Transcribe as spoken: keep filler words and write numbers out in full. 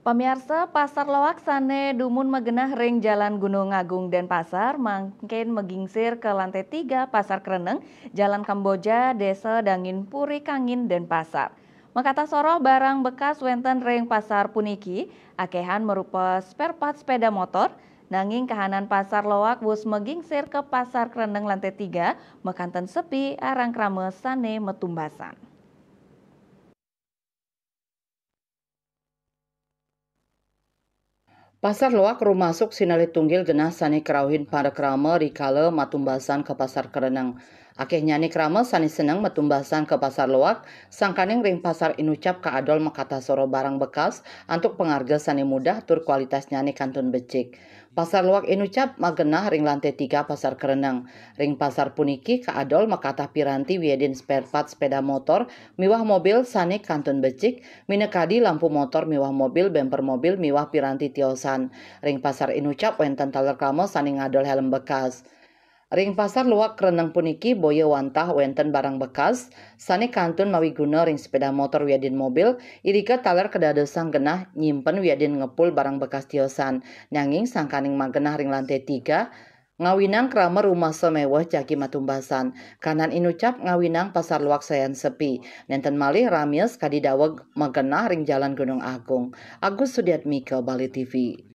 Pamiarsa, Pasar Loak sané dumun magenah ring Jalan Gunung Agung Denpasar mangkin magingsir ka lantai tiga Pasar Kereneng, Jalan Kamboja, Desa Dangin Puri Kangin, Denpasar. Makatah soroh barang bekas wénten ring pasar puniki, akéhan marupa spare part sepéda motor, nanging kahanan Pasar Loak wus magingsir ka Pasar Kereneng lantai tiga, makanten sepi arang krama sané matumbasan. Pasar Loak rumasuk sinalih tunggil genah sané karauhin pada krama rikala matumbasan ka Pasar Kereneng. Akéhnyané krama sané seneng matumbasan ka Pasar Loak, sangkaning ring Pasar Inucap kaadol makatah soroh barang bekas antuk pangarga sané mudah tur kualitasnyané kantun becik. Pasar Loak Inucap magenah ring lantai tiga Pasar Kereneng. Ring pasar puniki kaadol makatah piranti wiadin spare part sepéda motor miwah mobil sané kantun becik, minakadi lampu motor miwah mobil, bemper mobil miwah piranti tiosan. Ring Pasar Inucap wénten taler krama sané ngadol hélm bekas. Ring Pasar Loak Kereneng puniki boya wantah wénten barang bekas sané kantun mawiguna ring sepéda motor wiadin mobil, irika taler kadadosang genah nyimpen wiadin ngepul barang bekas tiosan. Nanging sangkaning magenah ring lantai tiga, ngawinang krama rumasa méweh jagi matumbasan. Kahanan Inucap ngawinang Pasar Loak sayan sepi. Nénten malih ramia sakadi daweg magenah ring Jalan Gunung Agung. Agus Sudiatmika, Bali T V.